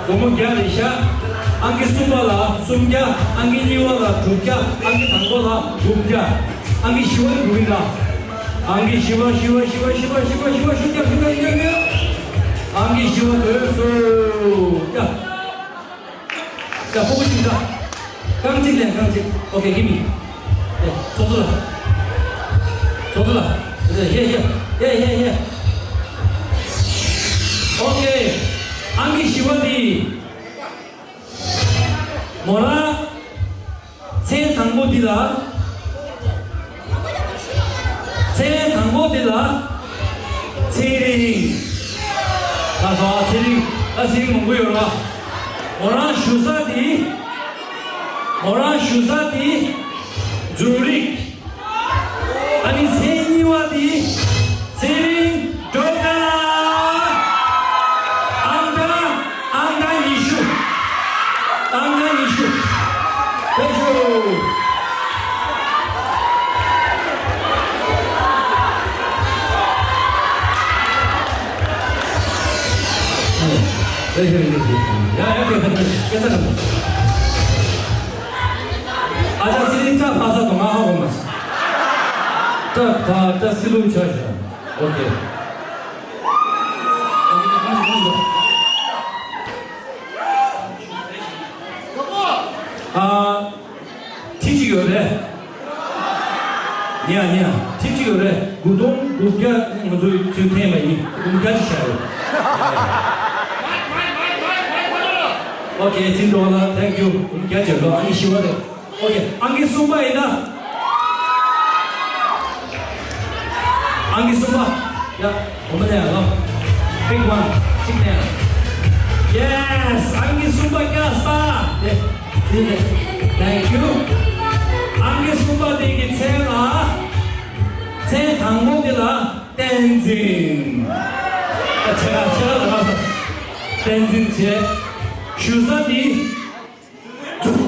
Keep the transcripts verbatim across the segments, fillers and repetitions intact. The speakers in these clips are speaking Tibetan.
སྒོར་མོ་བརྒྱ་རེད་ཤག་ཨང་ཀི་གསུམ་པ་ལ་སུམ་བརྒྱ། ཨང་ཀི་གཉིས་པ་ལ་དྲུག་བརྒྱ། ཨང་ཀི་དང་པོ་ལ་དགུ་བརྒྱ། ཨང་ཀི་བཞི་པ་དགུ་བརྒྱ། ཨང་ཀི་བཞི་པ། བཞི་པ། བཞི་པ། བཞི་པ། བཞི་བརྒྱ། བཞི་བརྒྱ། བཞི་བརྒྱ། ཨང་ཀི་བཞི་པ་དོན་སོ། ཡ། ཡ། ཕྲུ་གུ་ཅིག་ད། རྐང་གཅིག་ལེན། རྐང་གཅིག་ཨོ་ཁེ། གི་མི། ཡ། ཚོགས་གཙོ་ལ། ཚོགས་གཙོ་ལ། ཡ་ཡ་ཡ་ཡ་ཡ། ཨོ་ཁེ། ཨང་ཀི་བཞི་པ་འདི། མོ་རང་། ཚེ་དང་པོ་འདི་ལ། ཚེ་དང་པོ་འདི་ལ། ཚེ་རིང་། ད་སོ་ཚེ་རིང་། ད་ཚེ་རིང་མང་པོ་ཡོད་ར། མོ་རང་བཞུགས་ས་འདི། མོ་རང་བཞུགས་ས་འདི། ཛུ་རིག་ཨ་ནི་མཚན་གཉིས་པ་དེ་ཚེ་རིང་སྒྲོལ་དཀར། ཨང་གྲངས། ཨང་གྲངས་ཉི་ཤུ། ཨང་གྲངས་ཉི་ཤུ། ཐེང་ཀིའུ། ཡ་ཡ་ཡ་ཡ། ཨ་ཅག་ཚེ་རིང་ཅག་ཕ་ས་དང་ང་ཧ་གོ་མ་སོང་། ད་ད་ད་སི་ལུ་ཆ་ཞག་ཨོ་ཁེ། ཨ། ཁྲི་གཅིག་ཡོད་རེད། ཉེ་ཉེ་ཁྲི་གཅིག་ཡོད་རེད། དགུ་སྟོང་དགུ་བརྒྱ་ང་ཚོའི་ཚུལ་འཐེན་པ་ཡིན། དགུ་བརྒྱ་ཅིག་བཞག་ཡོད། ཨོ་ཁེ། ཚིག་འགྲོ་ལ་ཐེང་ཀིའུ། དགུ་བརྒྱ་བྱེད་རོགས། ཨ་ནི་བཞི་པ་རེད། ཨོ་ཁེ། ཨང་ཀི་གསུམ་པ་ཡིན་ན། ཨང་ཀི་གསུམ་པ། ཡ། གོང་མ་ནས་ལོ། Big one. གཅིག་ནས། Yes. ཨང་ཀི་གསུམ་པ་བཀྱགས་པ། དེ། དེ་ནས། Thank you. ཨང་ཀི་གསུམ་པ་དེ་གི་མཚན་ལ། མཚན་དང་པོ་དེ་ལ་བསྟན་འཛིན། ཨ་ཆེ་ལ་ཆེ་ལ་ལ་ས། བསྟན་འཛིན་བྱས། བཞུགས་ས་དེ། ཙུག་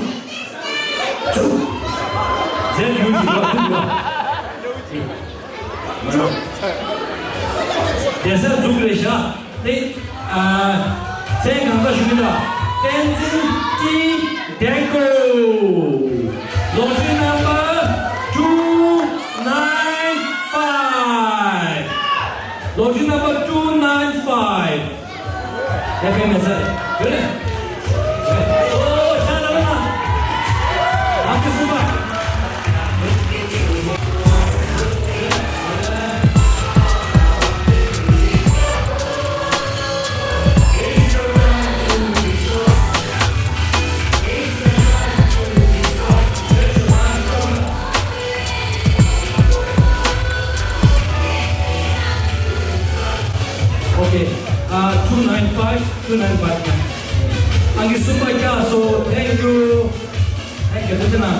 ཙུག་ཟེར་ཡོང་གི་འདུག་ག་མི་འདུག་ག་བསྡད་ས་འཛུགས་རེད་ཤག་དེ། ཨ། མཚན་གང་ལྟར་ཞུ་གི་འདུག་བསྟན་འཛིན་ཀྲི་ཌེ་ཀོ། ལོ་རྒྱུས་number two nine five། ལོ་རྒྱུས་number two nine five། ཡ་ཕན་མེད་ས་རེད། ཡོད་རེད། ཨོ་ཤ་ལ་ལ་ལ། ཨ་ཁུ་སུ་པ། Okay, uh, two nine five, two nine five. ཨང་ཀི་གསུམ་པ་བཀྱགས་སོང་། Thank you. Thank you. ཐུགས་རྗེ་གནང་།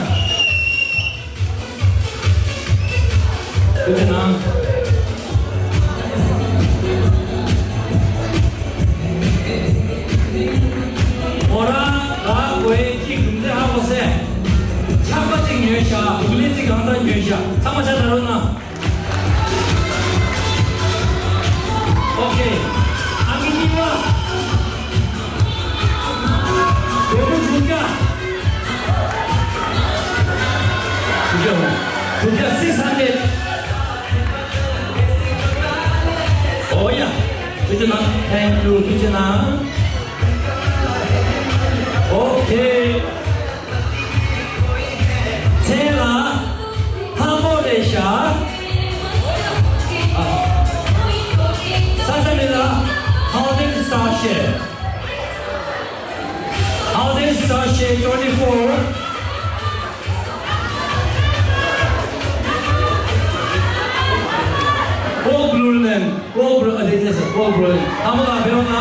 ཐུགས་རྗེ་གནང་། མོ་རང་ལ་གོ་ཡའི་གཅིག་རྒྱུ་མཚན་ཧ་གོ་སོང་། ཆག་པ་གཅིག་ཉོས་ཤག་ལུག་ལེན་གཅིག་གང་ཚང་ཉོས་ཤག་ཚང་མ་ཆ་ད་རོགས་གནང་། Okay. ཨང་ཀི་གཉིས་པ། སྒོར་མོ་དྲུག་བརྒྱ། དྲུག་བརྒྱ། དྲུག་བརྒྱ། six hundred. Oh yeah. ཐུགས་རྗེ་གནང་། Thank you. ཐུགས་རྗེ་གནང་། Okay. མཚན་ལ་ལྷ་མོ་རེད་ཤག་ཨ། ས་ཆ་མིང་ལ་Howden Starship. Howden Starship twenty-four. Goldbrunnen. Goldbrunnen. ཨ་དེ་དེ་ས་Goldbrunnen. ལྷ་མོ་ལ་ཕེབས་ན།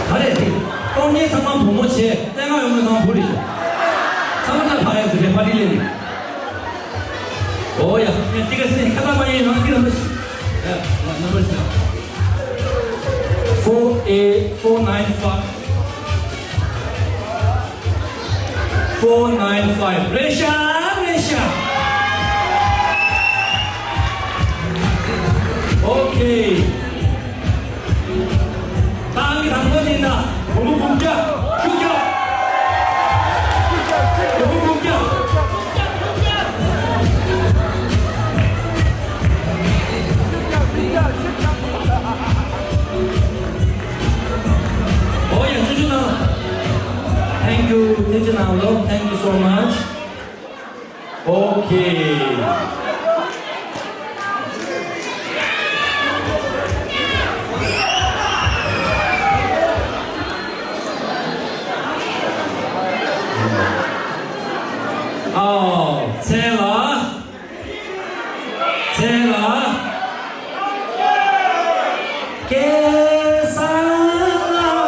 ག་རེ་རེད། གཏོང་མཁན་ཚང་མ་བུ་མོ་བྱས། སླེབས་ཡོང་མཁན་ཚང་མ་བུ་རེད་ཤག་ཚང་མ་ད་ཕ་ཡག་ཟེར་བའི་པར་ཊི་ལེན་ནས། ཨོ་ཡ། ངས་ཅི་ག་སི་ནས་ཁ་ཏ་མ་ཡིན་ནང་འདི་ར་མ་ཤི། ཡ། ནམ་པར་ཤི། Four eight, four nine five. Four nine five. Russia, Russia. Okay. ཏང་གི་དང་པོ་ཡིན་ན་བུ་མོ་དགུ་བརྒྱ། བཅུ་བརྒྱ། བུ་མོ་དགུ་བརྒྱ། ཨོ་ཡ། ཐུགས་རྗེ་གནང་། Thank you. ཐུགས་རྗེ་གནང་ལོ། Thank you so much. Okay. ཨའོ། མཚན་ལ། མཚན་ལ། སྐལ་བཟང་ལགས།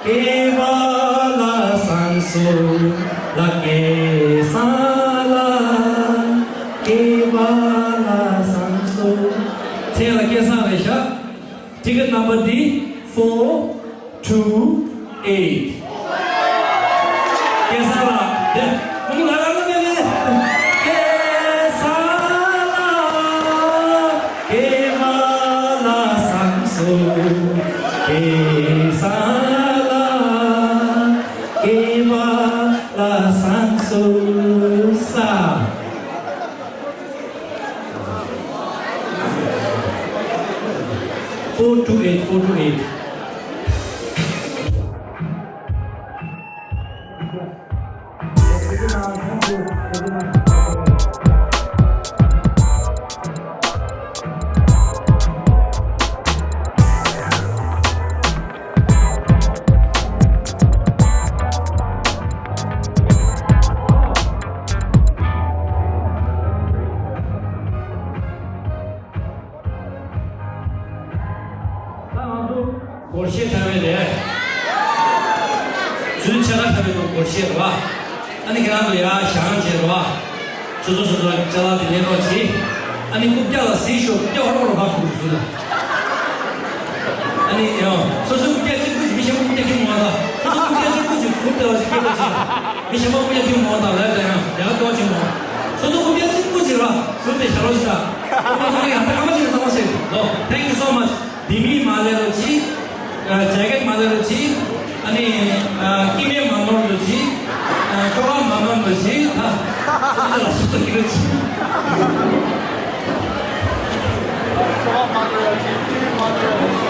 སྐལ་བ་ལ་བཟང་སོང་ལ། སྐལ་བཟང་ལགས། སྐལ་བ་ལ་བཟང་སོང་། མཚན་ལ་སྐལ་བཟང་རེད་ཤག Ticket number འདི་four two eight. སྐལ་བཟང་ལགས། དེ་ཁོང་ལ་ལ་ལ་ལ་ལ། སྐལ་བཟང་ལགས། སྐལ་བ་ལ་བཟང་སོང་། སྐལ་བཟང་ལགས། སྐལ་བ་ལ་བཟང་སོང་ས། Four two eight, four two eight. ད་ང་ཚོ་སྒོར་གཞས་འཁྲབ་པ་རེད། ཚུན་ཆད་ལ་འཁྲབ་པའི་སྒོར་གཞས་རེད་པ། ཨ་ནི་ཁྱེད་རང་ཚོ་ཡར་བཞེངས་བྱས་རེད་པ། སོ་སོ་སོ་སོ་ཅ་ལག་དེ་ལེན་རོགས་གྱིས། ཨ་ནི་རྐུབ་བཀྱག་ལ་གཟིགས་ཤོག་རྐུབ་བཀྱག་ཧོར་ཧོར་བབས་འདུག་ཟེར་ལ། ཨ་ནི་ཡང་སོ་སོའི་རྐུབ་བཀྱག་གཅིག་པུ་ཅིག་མི་གཞན་པ་རྐུབ་བཀྱག་ཁྱེར་མ་འོང་ད། སོ་སོའི་རྐུབ་བཀྱག་གཅིག་པུ་ཅིག་ཟུར་དེ་བ་ཞིག་སྐད་པ་ཅིག་མི་གཞན་པ་རྐུབ་བཀྱག་ཁྱེར་མ་འོང་ད་ལབ་ད་ཡང་ཡག་ཏོག་ཅིག་མ་འོང་། སོ་སོའི་རྐུབ་བཀྱག་གཅིག་པུ་ཅིག་ར་ཟུར་དེ་བཞག་རོགས་ཞིག་ད། ཁོ་མ་ཐོན་ཡང་ད་སྐར་མ་གཅིག་ལ་ཚང་མ་བཤད་ལོ། Thank you so much. དེ་མིན་མ་ལས་རོ་ཅི། ཇེ་ཀེ་ཊི་མ་ལས་རོ་ཅི། ཨ་ནི་ཨ་སྐྱེ་དམན་མ་ནོར་རོ་ཅི། ཨ་ཁྱོ་ག་མ་ནོར་རོ་ཅི། ད་སོ་སོ་ལ་སོ་སོ་གི་རོ་ཅི། ཁྱོ་ག་མ་ནོར་རོ་ཅི། སྐྱེ་དམན་མ་ནོར་རོ་ཅི།